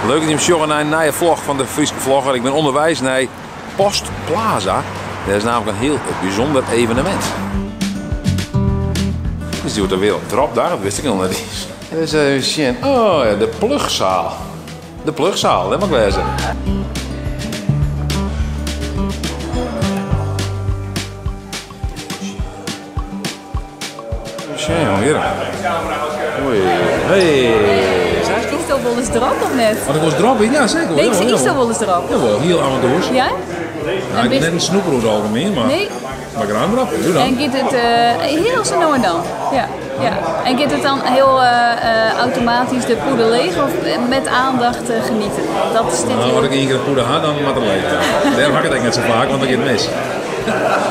Leuk dat jim sjogge nei in nije vlog fan de Fryske Vlogger. Ik bin ûnderweis nei Post Plaza. Dêr is namelijk in hiel bysûnder evenemint. Is dit de Wereld Dropdag? Dat wist ik noch net iens. Dus even sjen. Oh ja, de Plugzaal. De Plugzaal, dêr moat ik wêze. Sjen, jong, hjir. Oei. Hey. Ytsto al wolris drop of net? Wat ik wolris drop? Ja, seker. Nee, ytsto wolris drop? Jawol, hiel af en toe. Ja? Nou, ik bin net in snoeper oer it algemien, mar Nee. mar graach in dropke. Doe dan. En giet it hiel sa no en dan? Ja. Ja. En giet it dan hiel automatysk de pûde leech of met aandacht genieten? Want dat is dit Nou, as ik ien kear in pûde ha, dan moat er leech. Dêrom ha ik it ek net sa faak, want dan giet it mis.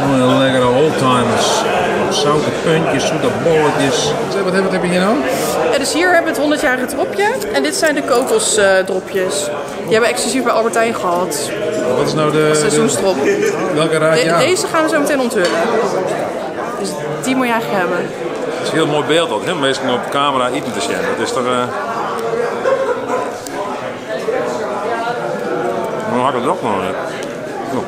Oh, lekkere oldtimers. Zoute puntjes, zoete bolletjes. Zeg, wat heb je hier nou? Ja, dus hier hebben we het 100-jarige dropje. En dit zijn de kokosdropjes. Die hebben we exclusief bij Albert Heijn gehad. Wat is nou de seizoensdrop? Welke raad je aan? Deze gaan we zo meteen onthullen. Dus die moet je eigenlijk hebben. Het is een heel mooi beeld dat, hè? Mensen op camera eten te zien. Dat is toch... Dan had ik het drop nog niet. Oh.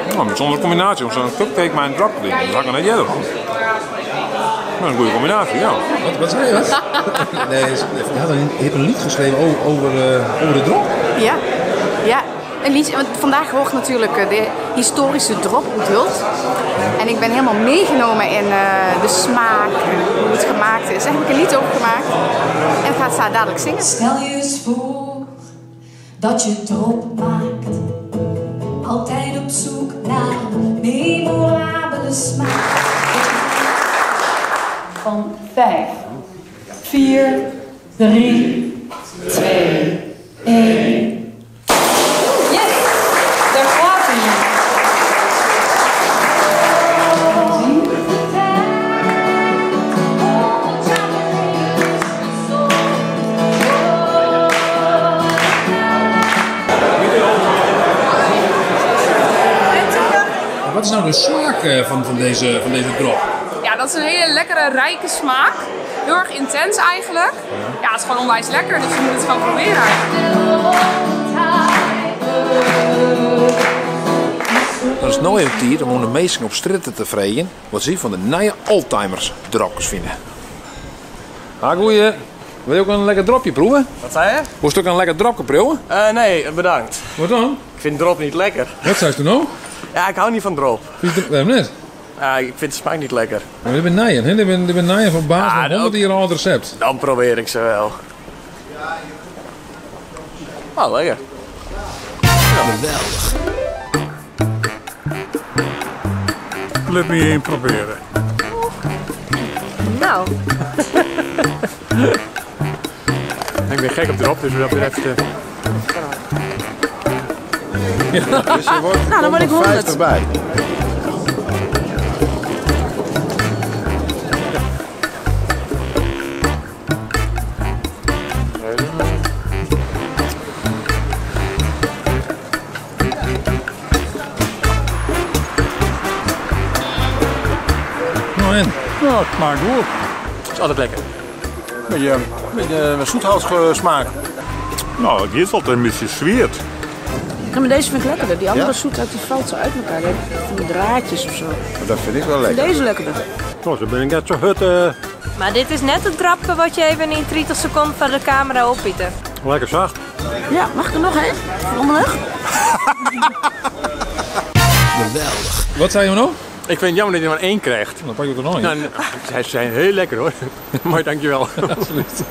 Nou, een bijzondere combinatie om zo'n cupcake met een drop te doen. Dat had ik nog net eerder. Dat is een goede combinatie, ja. Wat zei je? Wat? Nee, je hebt een lied geschreven over de drop. Ja, ja. Een liedje, want vandaag wordt natuurlijk de historische drop onthuld. En ik ben helemaal meegenomen in de smaak en hoe het gemaakt is. Daar heb ik een lied over gemaakt. En ik ga het zo dadelijk zingen. Stel je eens voor dat je drop maakt. Altijd op zoek naar een memorabele smaak. Van 5, 4, 3, 2, 1. Yes! Daar gaat hij! Wat is nou de smaak van deze drop? Ja, dat is een hele lekkere, rijke smaak. Heel erg intens eigenlijk. Ja, het is gewoon onwijs lekker, dus je moet het gewoon proberen. Dat is nou even tijd om de meesten op stritten te vregen wat ze van de nieuwe oldtimers dropjes vinden. Ha, goeie. Wil je ook een lekker dropje proeven? Wat zei je? Wil je ook een lekker dropje proeven? Nee, bedankt. Wat dan? Ik vind drop niet lekker. Wat zei je nou? Ja, ik hou niet van drop. Vind je drop, waarom niet? Ja, ik vind de smaak niet lekker. Maar dit zijn nijen, hè? Dit zijn nijen van basis Ja, van 100 ook jaar oud recept. Dan probeer ik ze wel. Oh, lekker. Geweldig. Laat me één proberen. Nou. Ik ben gek op drop, dus wat dat betreft. Dus je wordt Nou, dan word ik 100. 50 bij. Nou en? Ja, het smaakt goed. Het is altijd lekker. Beetje zoethoutsmaak. Nou, het is altijd een beetje zweet. Ja, maar deze vind ik lekkerder. Die andere Ja? zoethout die valt zo uit elkaar. Die heeft van die draadjes of zo. Maar dat vind ik wel Ik vind lekker. deze lekkerder. Nou, zo ben ik net zo hut. Maar dit is net het drapje wat je even in 30 seconden van de camera oppiet. Lekker zacht. Ja, mag ik er nog één? Rommelig? Geweldig. Wat zei je nou? Ik vind het jammer dat je maar één krijgt. Dan pak ik er nog één. Nou, zij zijn heel lekker hoor. Mooi, dankjewel. Absoluut.